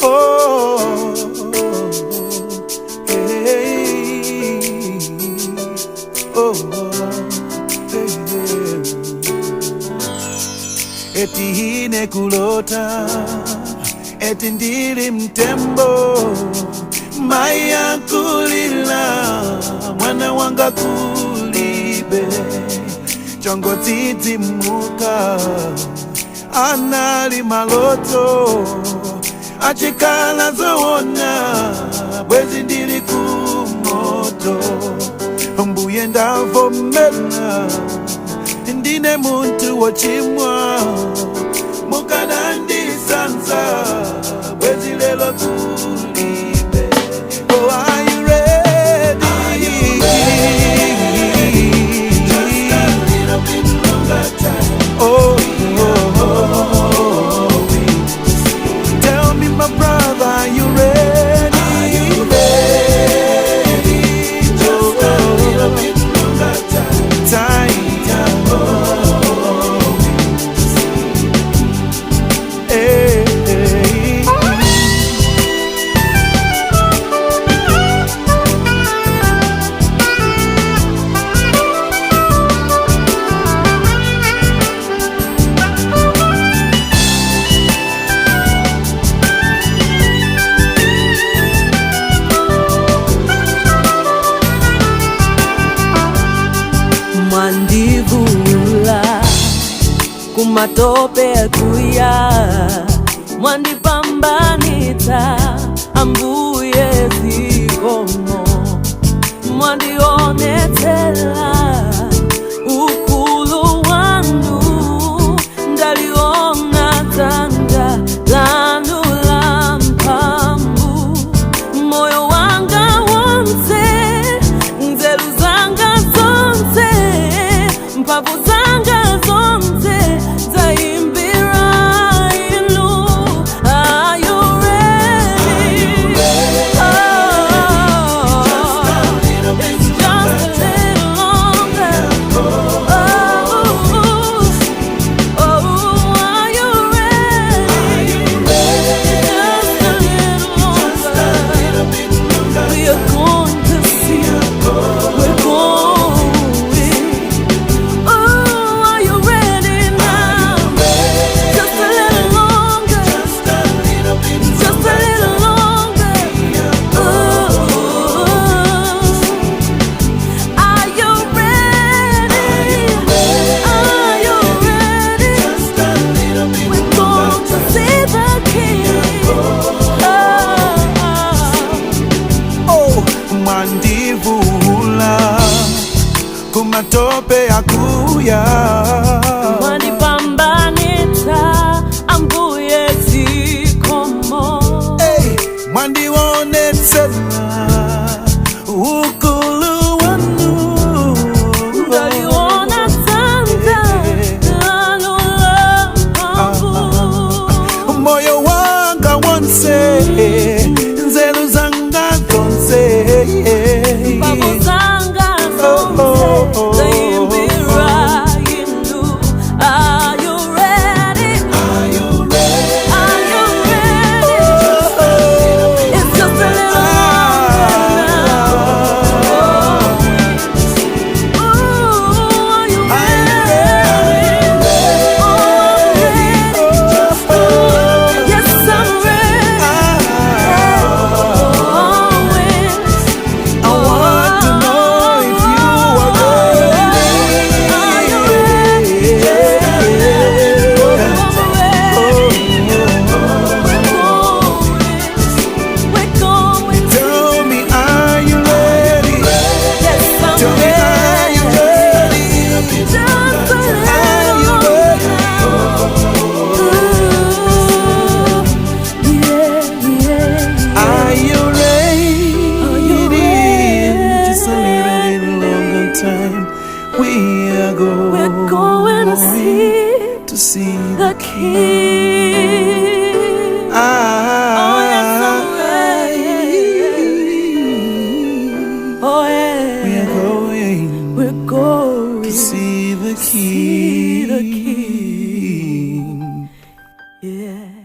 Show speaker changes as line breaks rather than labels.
Oh, hey, oh, hey. Eti ine kulota, eti ndili mtembo, maya kulila, mwana wanga kulibe, chongo tsitsimuka, anali maloto, achikala zoona, bwezi ndili kumoto, mbuye ndavomera, ndine muntu wochimwa, mukanandisanza, bwezi lelo kulibe. Oh, are you ready? Are you ready?
Just a little bit longer time.
Oh, oh, oh, oh. Tell me, my brother, are you ready?
Are you ready? Just a little bit longer time.
Time. Hey, hey.
Mwandivula kumatope akuya, mwandipambanitsa ambuye zikomo, mwandionetsela ukulu wanu, ndaliona dzanja lanu la mphamvu, moyo wanga wonse, nzeru zanga zonse, mphamvu zanga zonse zaimbira inu. Are you ready? Oh, it's just a little longer. Oh, oh, are you ready? Just a little longer. We are going to see. We're going. Oh, are you ready now? Just a little longer.
Just a little bit
Just a little longer. Oh, are you ready? Are you ready?
Just a little bit
We're going to see the King. Oh.
Oh, mwandivula kumatope akuya,
Mwandipambanitsa ambuye zikomo,
hey, mwandionetsela ukulu wanu,
ndaliona dzanja lanu la mphamvu,
moyo wanga wonse, nzeru zanga zonse,
mphamvu zanga zonse zaimbira inu. Are you ready?
Are you ready?
Are you ready? It's just a little longer now. Ooh, are you ready? Oh, I'm ready. Yes, I'm ready.
I want to know if you are
Are you ready?
ready.
We're going.
Tell me, are you ready?
Yes, I'm
Tell me, are you
ready.
ready?
Just a
Are you
little
ready?
Ooh, yeah, yeah.
Are you ready?
Are you ready?
Just a little bit longer time. We are going.
We're going to see
to see
the King.
Ah,
Oh, yes, I'm ready. Oh, yeah.
We are going
We're going
to see the
see the
King.
King. Yeah.